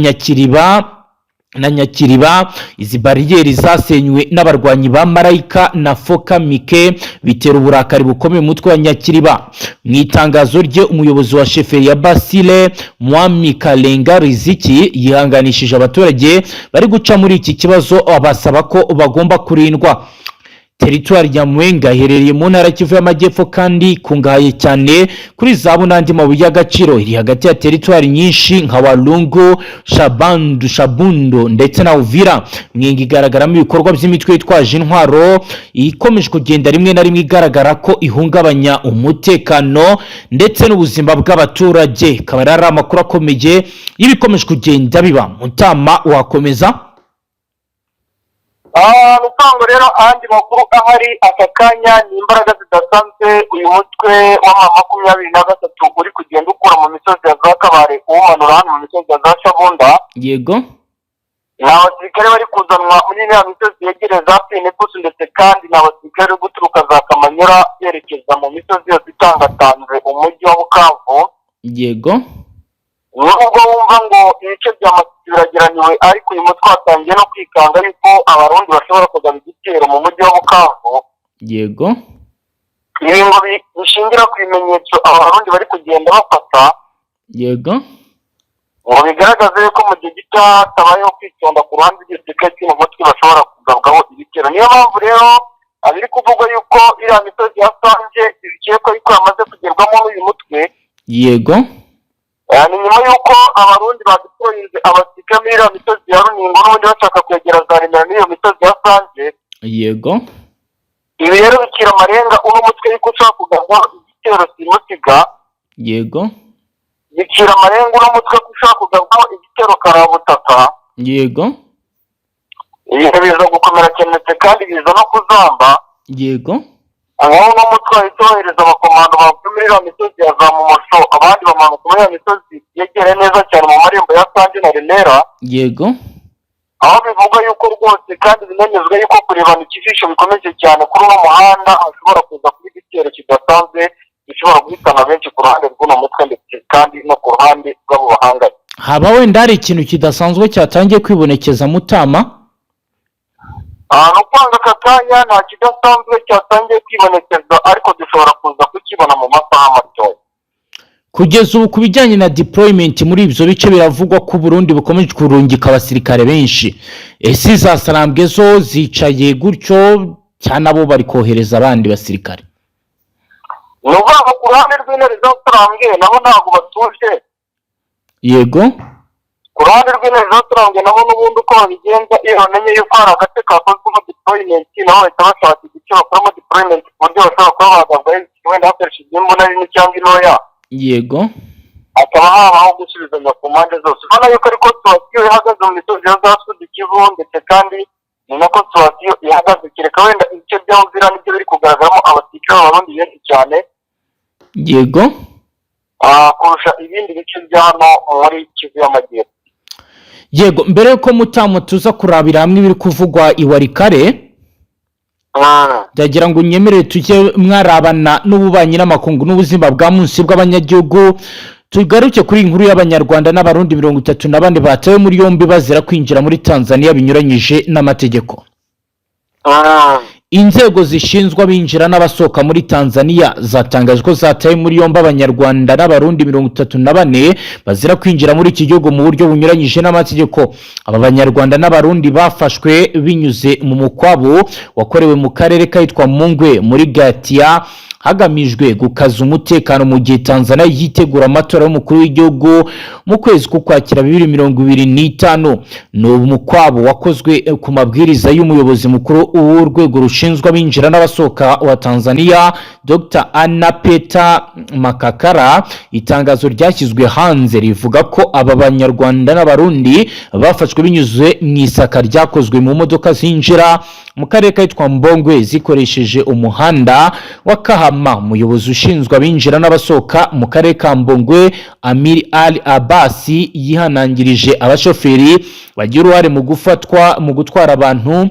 Nyakiriba. Izi bariyeri zasenywe n'abarwanyi ba Marayika na Foka Mike, bitera uburakari bukomeye umutwe wa Nyakiriba." Mu itangazo rye, umuyobozi wa chefferie ya Basile, Mwami Kalenga Riziki, yihanganishije abaturage bari guca muri iki kibazo, abasaba ko bagomba kurindwa. Teritwari ya Mwenga iherereye mu ntara Kivu y'Amajyepfo kandi ikungahaye cyane kuri zahabu n'andi mabuye y'agaciro. Iri hagati ya teritwari nyinshi nka Walungu, Shabandu, Shabundo ndetse na Uvira. Mwenga igaragaramo ibikorwa by'imitwe yitwaje intwaro ikomeje kugenda rimwe na rimwe igaragara ko ihungabanya umutekano ndetse n'ubuzima bw'abaturage. Ikaba ari amakuru akomeye y'ibikomeje kugenda biba. Mutama, wakomeza? Ni ukuvuga ngo rero andi makuru ahari aka kanya ni imbaraga zidasanzwe uyu mutwe wa M23 uri kugenda ukura mu misozi ya za Kabare, uwumanura hano mu misozi ya za Shabunda. Ni abasirikare bari kuzanwa muri iriya misozi yegereye za Pinepusu, ndetse kandi ni abasirikare bari guturuka za Kamanyura berekeza mu misozi yose itangatanze umujyi wa Bukavu. Nubwo wumva ngo ibice bya Masisi birageraniwe, ariko uyu mutwe watangiye no kwikanga yuko Abarundi bashobora kugaba igitero mu mujyi wa Bukavu. Ibi ngo bishingira ku bimenyetso Abarundi bari kugenda bafata, ngo bigaragaze yuko mu gihe gito hatabayeho kwitonda ku ruhande rw'igisirikare cy'uno mutwe, bashobora kugabwaho ibitero. Niyo mpamvu rero biri kuvugwa yuko iriya misozi ya Sange bikekwa yuko yamaze kugerwamo n'uyu mutwe. Ni nyuma y'uko Abarundi badeployinze abasirikare muri iriya misozi ya Runingo, n'ubundi bashaka kwegera za Remera n'iyo misozi ya Sange. Ibi rero bikira amarenga uno mutwe yuko ushobora kugabwaho igitero simusiga. Bicira amarenga uno mutwe ko ushobora kugabwaho igitero karabutaka. Ibintu biza gukomera cyane ndetse kandi biza no kuzamba, aho uno mutwe wahita wohereza abakomando bavuye muri iriya misozi ya za Mumosho, abandi bamanuka muri iriya misozi yegereye neza cyane mu marembo ya Sange na Remera, aho bivugwa yuko rwose kandi binemezwa yuko kurebana ikijisho bikomeje cyane kuri uno muhanda, hashobora kuza kuba igitero kidasanzwe gishobora guhitana benshi ku ruhande rw'uno mutwe ndetse kandi no ku ruhande rw'abo bahanganye. Haba wenda hari ikintu kidasanzwe cyatangiye kwibonekeza, Mutama? Ni ukwanga aka kanya nta kidasanzwe cyatangiye kwibonekeza, ariko dushobora kuza kukibona mu masaha matoya. Kugeza ubu, ku bijyanye na deployment muri ibyo bice, biravugwa ko Burundi bukomeje kurungika abasirikare benshi. Ese za Sarambwe zo zicaye gutyo, cyangwa nabo bari kohereza abandi basirikare? Ni ukuvuga ngo ku ruhande rw'Intare za Sarambwe nabo ntabwo batuje. Ku ruhande rw'Intare za Sarambwe nabo n'ubundi uko babigenza, iyo bamenye yuko hari agace kakozwemo deployment, nabo bahita bashaka igice bakoramo deployment, ku buryo bashobora kuba bagabwaho wenda hakoreshejwe imbunda nini cyangwa intoya, hakaba habaho gusubizanya ku mpande zose. Ubona yuko ariko situation ihagaze mu misozi ya za Sud Kivu, ndetse kandi ni nako situation ihagaze, kereka wenda ibice bya Uvira nibyo biri kugaragaramo abasirikare b'Abarundi benshi cyane kurusha ibindi bice bya hano muri Kivu y'Amajyepfo. Yego, mbere yuko, Mutamu, tuza kurabira hamwe ibiri kuvugwa i Walikale, ndagira ngo unyemerere tujye mwarabana n'ububanyi n'amakungu n'ubuzima bwa munsi bw'abanyagihugu. Tugaruke kuri iyi nkuru y'Abanyarwanda n'Abarundi 34 batawe muri yombi bazira kwinjira muri Tanzania binyuranyije n'amategeko. Inzego zishinzwe abinjira n'abasohoka muri Tanzania zatangaje ko zataye muri yombi Abanyarwanda n'Abarundi 34 bazira kwinjira muri iki gihugu mu buryo bunyuranyije n'amategeko. Aba Banyarwanda n'Abarundi bafashwe binyuze mu mukwabu wakorewe mu karere kahitwa Mungwe muri Gatia. Hagamijwe gukaza umutekano mu gihe Tanzania yitegura amatora y'umukuru w'igihugu mu kwezi k'Ukwakira 2025. Ni umukwabo wakozwe ku mabwiriza y'umuyobozi mukuru w'urwego rushinzwe abinjira n'abasohoka wa Tanzania, Dr Anna Peter Makakara. Itangazo ryashyizwe hanze rivuga ko aba Banyarwanda n'Abarundi bafashwe binyuze mu isaka ryakozwe mu modoka zinjira mu karere kitwa Mbongwe zikoresheje umuhanda wa Kahama. Umuyobozi ushinzwe abinjira n'abasohoka mu karere ka Mbongwe, Amir Ali Abasi, yihanangirije abashoferi bagira uruhare mu gufatwa mu gutwara abantu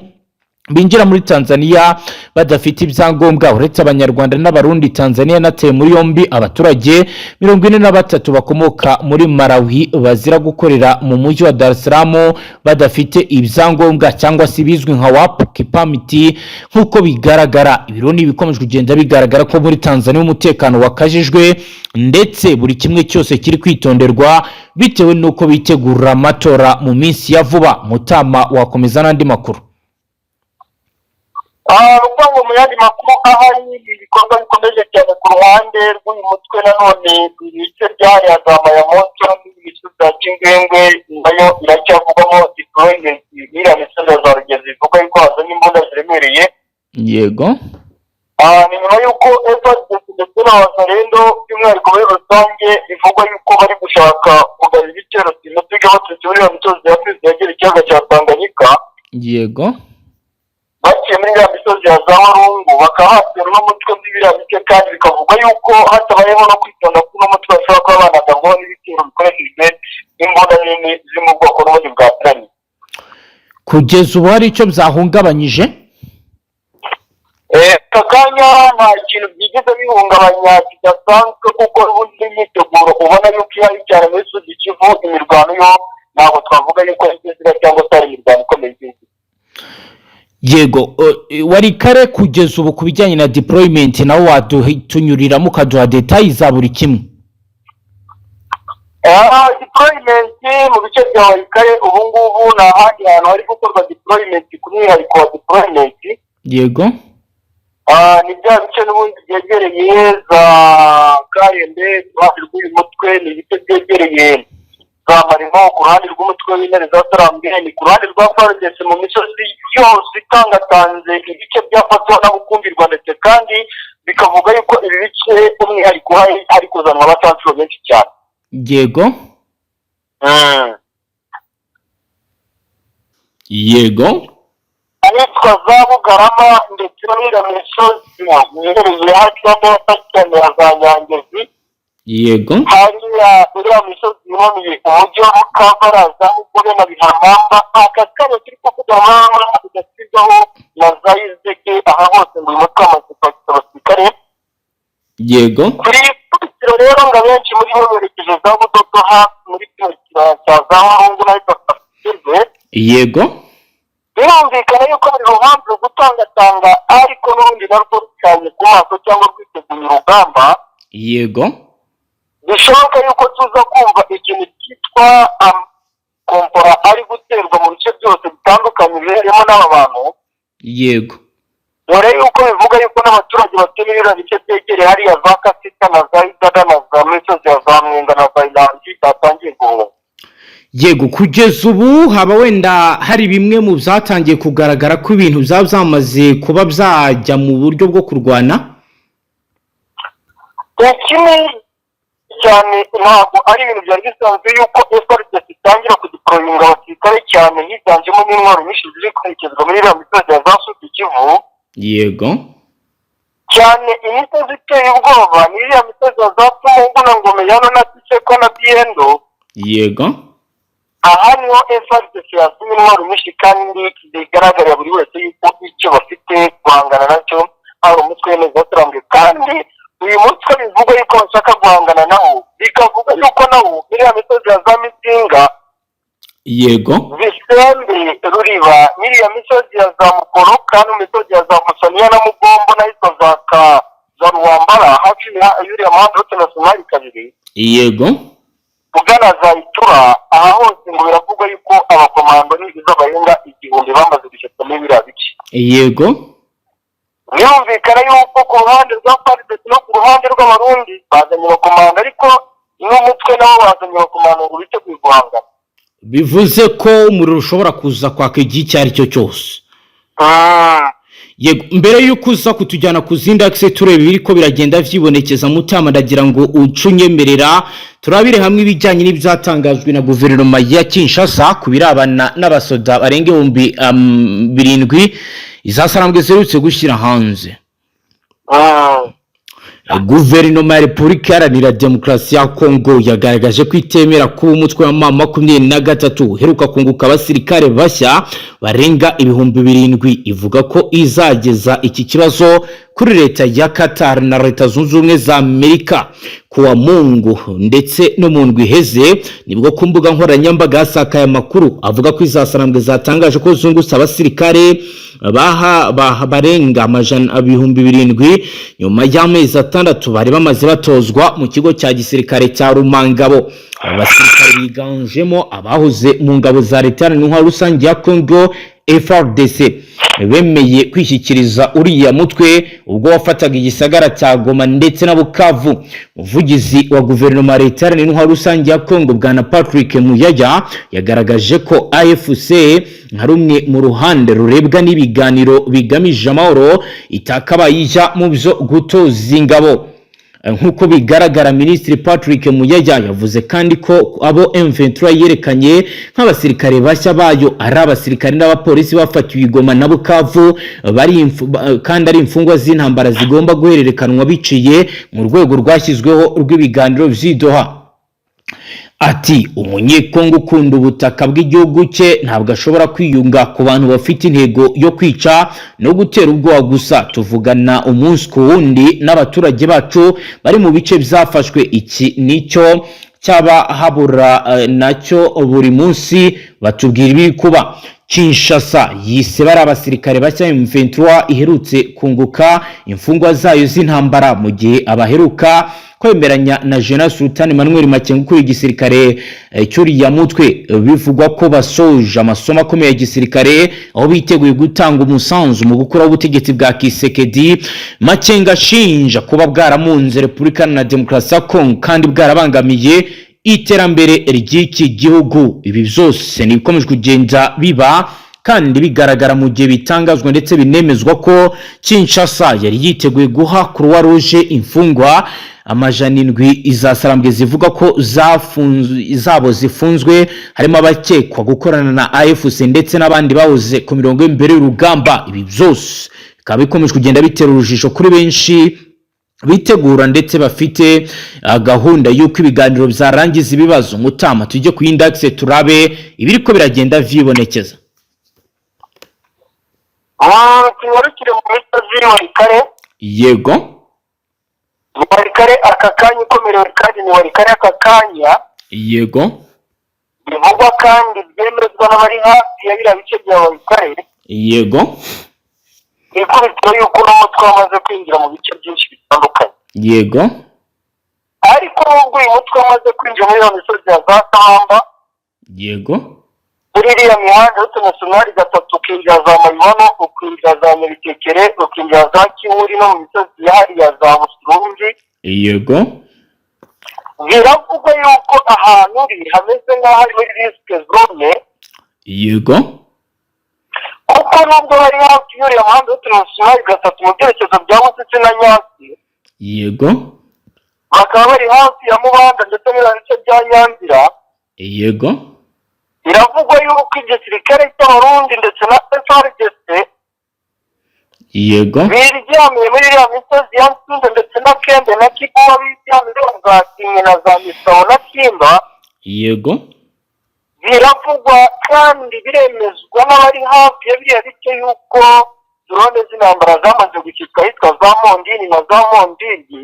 binjira muri Tanzania badafite ibyangombwa. Uretse Abanyarwanda n'Abarundi, Tanzania yanataye muri yombi abaturage 43 bakomoka muri Malawi bazira gukorera mu mujyi wa Dar es Salaam badafite ibyangombwa cyangwa se ibizwi nka work permit. Nk'uko bigaragara, ibiro ni ibikomeje kugenda bigaragara ko muri Tanzania umutekano wakajijwe, ndetse buri kimwe cyose kiri kwitonderwa bitewe n'uko bitegura amatora mu minsi ya vuba. Mutama, wakomeza n'andi makuru. Ukuvuga ngo mu yandi makuru ahari, ibikorwa bikomeje cyane ku ruhande rw'uyu mutwe. Nanone ibice byahariya za Mayamoto n'imisozi ya Kingwengwe nayo iracyavugwamo deployment. Iriya misozi ya za Rugezi bivuga yuko hazamo imbunda ziremereye. Ni nyuma y'uko FARDC ndetse na Wazalendo by'umwihariko muri rusange bivugwa yuko bari gushaka kugaba ibitero simusiga baturutse muri iriya misozi ya Fizi yegera ikiyaga cya Tanganyika, baciye muri iriya misozi ya za Warungu, bakaba batera uno mutwe muri biriya bice, kandi bikavugwa yuko hatabayeho no kwitonda k'uno mutwe bashobora kuba banagabwaho n'ibitero bikoreshejwe imbunda nini ziri mu bwoko n'ubundi bwa piramide. Kugeza ubu hari icyo byahungabanyije? Aka kanya nta kintu byigeze bihungabanya kidasanzwe, kuko n'ubundi n'imyiteguro ubona yuko ihari cyane muri Sud Kivu. Imirwano yo ntabwo twavuga yuko igeze iba cyangwa se hari imirwano ikomeye igihugu. Yego, wari kare. Kugeza ubu ku bijyanye na deployment nawe wadutunyuriramo ukaduha détails za buri kimwe. Deployment mu bice bya Walikale, ubu ngubu ni ahandi hantu hari gukorwa deployment ku mwihariko wa deployment. Ni bya bice n'ubundi byegereye za Karembe ku ruhande rw'uyu mutwe, ni ibice byegereye za Marimo ku ruhande rw'umutwe w'Intare za Sarambwe, ni ku ruhande rwa FARDC mu misozi yose itangatanze ibice byafatwa na Bukumbirwa, ndetse kandi bikavuga yuko ibi bice umwihariko hari kuzanwa abacancuro benshi cyane. Ahitwa za Bugarama ndetse n'iriya misozi mwiherereye hafi y'amata cyane ya za Nyangezi, hariya iriya misozi imanuye umujyi wa Bukambara, za Mugore na Bihamamba, aka kanya turi kuvuga mama ugashyirwaho na za Izege. Aha hose ngo uyu mutwe wamaze kwakira abasirikare. Kuri ikubitiro rero ngo abenshi muri bo berekeje za Budodo hafi muri kino kibaya cya za Warungu n'ahitwa Kasirwe. Birumvikana yuko buri ruhande rugutangatanga, ariko n'urundi narwo rucanye ku maso cyangwa rwiteguye urugamba. Bishoboka yuko tuza kumva ikintu cyitwa kombora ari guterwa mu bice byose bitandukanye biherereyemo n'aba bantu, dore yuko bivuga yuko n'abaturage batuye muri biriya bice byegereye hariya za Kasita na za Idada na za misozi ya za Mwenga na za Irangi batangiye guhunga. Yego, kugeza ubu haba wenda hari bimwe mu byatangiye kugaragara ko ibintu byaba byamaze kuba byajya mu buryo bwo kurwana? Ikindi cyane, ntabwo ari ibintu byari bisanzwe yuko FARDC itangira kudeployinga abasirikare cyane higanjemo n'intwaro nyinshi ziri kwerekezwa muri iriya misozi ya za Sud Kivu. Cyane imisozi iteye ubwoba ni iriya misozi ya za Tumungu na Ngomeyano na Kiseko na Biendo. Aha niho FARDC yasuma intwaro nyinshi, kandi bigaragarira buri wese yuko icyo bafite guhangana nacyo ari umutwe w'Intare. Kandi uyu mutwe bivugwa yuko bashaka guhangana nawo, bikavuga yuko nawo iriya misozi ya za Mizinga, Bisembe, Ruriba, n'iriya misozi ya za Mukoroka n'imisozi ya za Musaniya na Mugombo n'ahitwa za ka za Ruwambara hafi y'uriya muhanda route nationale 2 ugana za Itura. Aha hose ngo biravugwa yuko abakomando n'izo barenga 1000 bamaze gushyirwa muri biriya bice. Birumvikana yuko ku ruhande rwa FARDC no ku ruhande rw'Abarundi bazanye abakomando, ariko n'umutwe nabo bazanye abakomando ngo biteguye guhangana. Bivuze ko umuriro ushobora kuza kwaka igihe icyo ari cyo cyose. Yego, mbere y'uko uza kutujyana ku zindi axe tureba ibiri ko biragenda vyibonekeza, Mutama, ndagira ngo uce unyemerera turabire hamwe ibijyanye n'ibyatangajwe na guverinoma ya Kinshasa ku birabana n'abasoda barenga 7000 izasarambwe ziherutse gushyira hanze. Guverinoma ya Repubulika Iharanira Demokarasi ya Kongo yagaragaje ko itemera kuba umutwe wa M23 uheruka kunguka abasirikare bashya barenga 7000. Ivuga ko izageza iki kibazo kuri leta ya Qatar na Leta Zunze Ubumwe za Amerika. Kuwa Mungu ndetse no mu ndwi iheze nibwo ku mbuga nkoranyambaga hasakaye amakuru avuga ko izasarambwe zatangaje ko zungutse abasirikare baha barenga amajana 7000 nyuma y'amezi 6 bari bamaze batozwa mu kigo cya gisirikare cya Rumangabo. Aba basirikare biganjemo abahoze mu ngabo za leta iharanira intwaro rusange ya Congo, FARDC, bemeye kwishyikiriza uriya mutwe ubwo wafataga igisagara cya Goma ndetse na Bukavu. Umuvugizi wa guverinoma ya leta iharanira intwaro rusange ya Congo, bwana Patrick Muyaya, yagaragaje ko AFC nka rumwe mu ruhande rurebwa n'ibiganiro bigamije amahoro itakabaye ijya mu byo gutoza ingabo. Nk'uko bigaragara, Minisitiri Patrick Muyaya yavuze kandi ko abo M23 yerekanye nk'abasirikare bashya bayo ari abasirikare n'abapolisi bafatiwe i Goma na Bukavu bari kandi ari imfungwa z'intambara zigomba guhererekanwa biciye mu rwego rwashyizweho rw'ibiganiro vy'i Doha. Ati: "Umunyekongo ukunda ubutaka bw'igihugu cye ntabwo ashobora kwiyunga ku bantu bafite intego yo kwica no gutera ubwoba gusa. Tuvugana umunsi ku wundi n'abaturage bacu bari mu bice byafashwe. Iki nicyo cyaba habura nacyo buri munsi batubwira ibiri kuba." Kinshasa yise bari abasirikare bashya M23 iherutse kunguka imfungwa zayo z'intambara, mu gihe abaheruka kwemeranya na General Sultan Emmanuel Makenga ukuriye igisirikare cy'uriya mutwe bivugwa ko basoje amasomo akomeye ya gisirikare, aho biteguye gutanga umusanzu mu gukuraho ubutegetsi bwa Tshisekedi Makenga ashinja kuba bwaramunze Repubulika Iharanira Demokarasi ya Kongo kandi bwarabangamiye iterambere ry'iki gihugu. Ibi byose ni ibikomeje kugenda biba kandi bigaragara mu gihe bitangazwa ndetse binemezwa ko Kinshasa yari yiteguye guha Croix Rouge imfungwa 700 izasarambwe zivuga ko zabo zifunzwe, harimo abakekwa gukorana na AFC ndetse n'abandi bahoze ku mirongo y'imbere y'urugamba. Ibi byose bikaba bikomeje kugenda bitera urujijo kuri benshi bitegura ndetse bafite gahunda y'uko ibiganiro byarangiza ibibazo. Mutama, tujye ku yindi axe turabe ibiriko biragenda vyibonekeza. Tunyarukire mu misozi Walikale. Ni Walikale aka kanya ikomerewe, kandi ni Walikale aka kanya bivugwa kandi byemezwa n'abari hafi ya biriya bice bya Walikale, ikubitiro y'uko uno mutwe wamaze kwinjira mu bice byinshi bitandukanye. Ariko nubwo uyu mutwe wamaze kwinjira muri iyo misozi ya za Sahamba, muri iriya mihanda y'utu nationale gatatu, ukinjira za Mayibono, ukinjira za Nyabitekere, ukinjira za Kiwuri no mu misozi yahariya za Busurungi, biravugwa yuko ahantu uri hameze nk'aho ari muri risk zone, kuko nubwo bari hafi y'uriya muhanda w'utu nationale gatatu mu byerekezo bya Busisi na Nyasi, bakaba bari hafi ya Mubanda ndetse n'ibiriya bice bya Nyanzira, biravugwa yuko igisirikare cy'Abarundi ndetse na FARDC biryamiye muri iriya misozi ya Nsinda ndetse na Kembe na Kiguwa, biryamiye za Kinyi na za Misabo na Kimba. Biravugwa kandi biremezwa n'abari hafi ya biriya bice yuko drone z'intambara zamaze gushyirwa ahitwa za Mondini na za Mondini.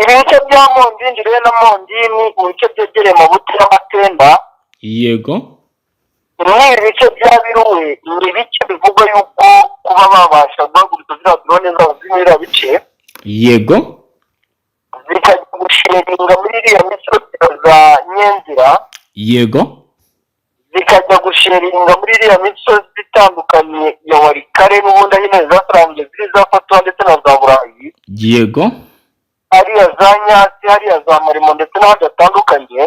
Ibi bice bya Mondini rero na Mondini mu bice byegereye Mabuti y'Amatemba, ni ibice bya Biruwe, ni ibice bivugwa yuko kuba babasha guhagurutsa ziriya drone zabo ziri muri biriya bice, zikajya gushinga muri iriya misozi ya za Nyenzira, Zikajya gusharinga muri iriya misozi itandukanye ya Walikale, n'ubundi aho intare zasarambye ziri za Fatuwa ndetse na za Burayi, hariya za Nyasi, hariya za Marimo ndetse n'ahandi hatandukanye.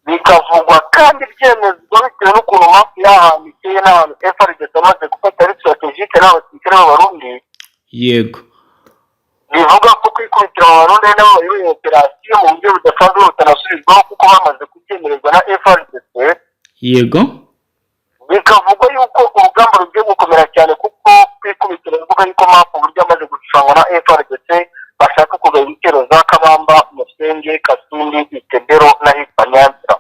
Bikavugwa kandi byemezwa bitewe n'ukuntu map y'ahantu iteye n'ahantu FARDC amaze gufata ari stratégique n'abasirikare b'Abarundi. Bivuga ko kwikubitira mu Barundi ari nabo bayoboye operasiyo mu buryo budasanzwe butanasubirwaho, kuko bamaze kubyemererwa na FARDC. Bikavugwa yuko urugamba rugiye gukomera cyane, kuko kwikubitira bivuga yuko map uburyo amaze gushushanywa na FARDC, bashaka kugaba ibitero za Kabamba, Musenge, Kasindi, Itebero n'ahitwa Nyanzira.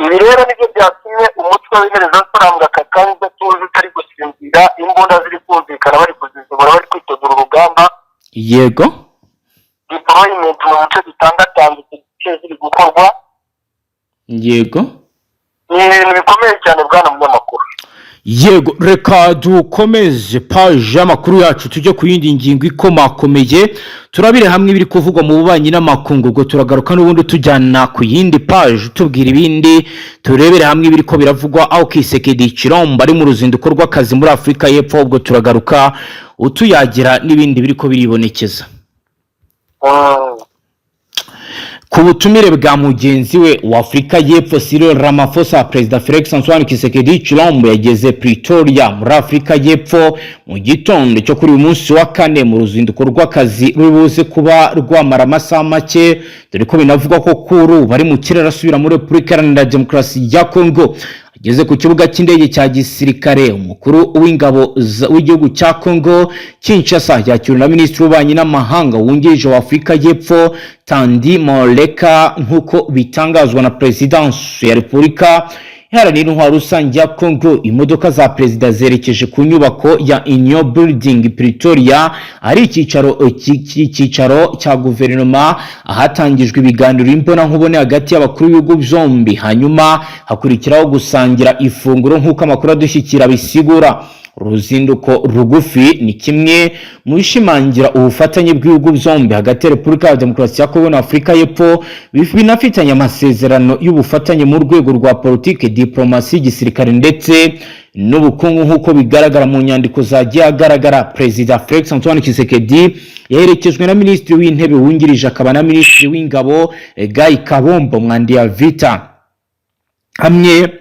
Ibi rero nibyo byatumye umutwe w'intare zasarambwa aka kanya udatuzi, utari gusinzira, imbunda ziri kumvikana, bari kuzizibura, bari kwitegura urugamba. Deployment mu bice bitangatanze icyo gice ziri gukorwa. Ni ibintu bikomeye cyane, bwana munyamakuru. Yego, reka dukomeze paji y'amakuru yacu, tujye ku yindi ngingo ikomakomeye, turabire hamwe ibiri kuvugwa mu bubanyi n'amakungu. Ubwo turagaruka n'ubundi tujyana ku yindi paji, tubwira ibindi, turebere hamwe ibiri ko biravugwa aho Tshisekedi Tshilombo ari mu ruzinduko rw'akazi muri Afurika y'Epfo. Ubwo turagaruka utuyagira n'ibindi biri ko biribonekeza. Ku butumire bwa mugenzi we wa Afurika y'Epfo Cyril Ramaphosa, Perezida Felix Antoine Tshisekedi Tshilombo yageze Pretoria muri Afurika y'Epfo mu gitondo cyo kuri uyu munsi wa kane, mu ruzinduko rw'akazi ruri buze kuba rwamara amasaha make, dore ko binavugwa ko kuri ubu bari mu kirere asubira muri Repubulika Iharanira Demokarasi ya Kongo. Ageze ku kibuga cy'indege cya gisirikare, umukuru w'ingabo w'igihugu cya Congo Kinshasa yakiriwe na Minisitiri w'Ububanyi n'Amahanga wungirije wa Afurika y'Epfo Thandi Maleka, nk'uko bitangazwa na Perezidansi ya Repubulika Iharanira Intwaro Rusange ya Congo. Imodoka za perezida zerekeje ku nyubako ya Union Building Pretoria, ari icyicaro cya guverinoma, ahatangijwe ibiganiro imbonankubone hagati y'abakuru b'ibihugu byombi, hanyuma hakurikiraho gusangira ifunguro, nk'uko amakuru adushyikira bisigura. Uruzinduko rugufi ni kimwe mu bishimangira ubufatanye bw'ibihugu byombi hagati ya Repubulika ya Demokarasi ya Kongo na Afurika y'Epfo, binafitanye amasezerano y'ubufatanye mu rwego rwa politiki, diplomasi, gisirikare ndetse n'ubukungu, nk'uko bigaragara mu nyandiko zagiye agaragara. Perezida Felix Antoine Tshisekedi yaherekejwe na Minisitiri w'Intebe wungirije akaba na Minisitiri w'Ingabo Guy Kabombo Muadiamvita, hamwe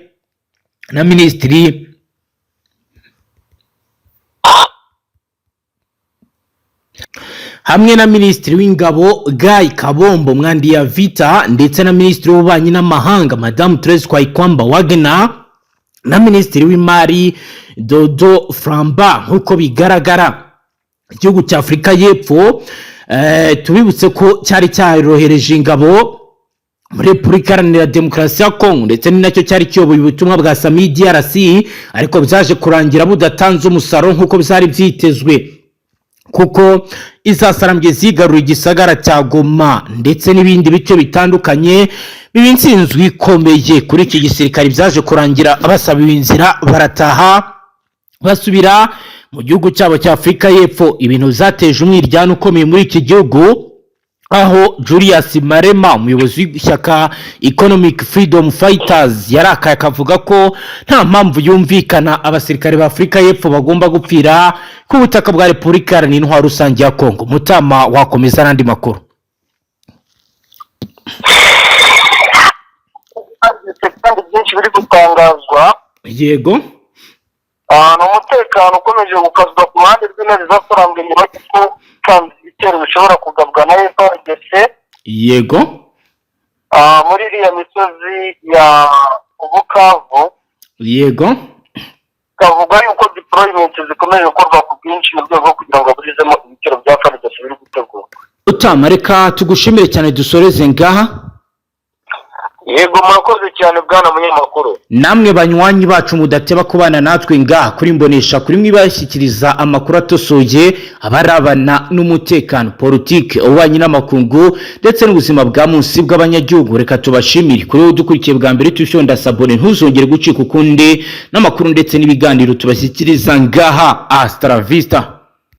na Minisitiri w'Ingabo Guy Kabombo Muadiamvita, ndetse na Minisitiri w'Ububanyi n'Amahanga Madamu Therese Kayikwamba Wagner, na Minisitiri w'Imari Dodo Framba. Nk'uko bigaragara, igihugu cya Afurika y'Epfo, tubibutse ko cyari cyarohereje ingabo muri Repubulika Iharanira Demokarasi ya Kongo, ndetse ni nacyo cyari kiyoboye ubutumwa bwa SAMIDRC, ariko byaje kurangira budatanze umusaruro nk'uko byari byitezwe, kuko izasarambye zigarura igisagara cya Goma ndetse n'ibindi bice bitandukanye, biba intsinzwi ikomeye kuri iki gisirikare. Byaje kurangira basaba inzira, barataha, basubira mu gihugu cyabo cya Afurika y'Epfo. Ibintu zateje umwiryane ukomeye muri iki gihugu, aho Julius Malema, umuyobozi w'ishyaka Economic Freedom Fighters, yarakaye akavuga ko nta mpamvu yumvikana abasirikare ba Afurika y'Epfo bagomba gupfira ku butaka bwa Repubulika Iharanira Intwaro Rusange ya Kongo. Mutama, wakomeza n'andi makuru. Kandi byinshi biri gutangazwa. Ni umutekano ukomeje gukazwa ku ruhande rw'intare zasorambwe, nyuma y'uko kandi ibitero bishobora kugabwa na FARDC muri iriya misozi ya Bukavu. Kavuga yuko deployment zikomeje gukorwa ku bwinshi mu rwego rwo kugira ngo baburizemo ibitero bya FARDC biri gutegurwa. Utama, reka tugushimire cyane, dusoreze ngaha. Yego, murakoze cyane, bwana munyamakuru. Namwe banywanyi bacu mudateba kubana natwe ngaha kuri Mbonesha kuri mwibashyikiriza amakuru atosoye abarabana n'umutekano, politike, ububanyi n'amakungu ndetse n'ubuzima bwa munsi bw'abanyagihugu, reka tubashimire. Kuri wowe udukurikiye bwa mbere, tushonda s'abonner, ntuzongere gucika ukundi n'amakuru ndetse n'ibiganiro tubashyikiriza ngaha. Hasta la vista.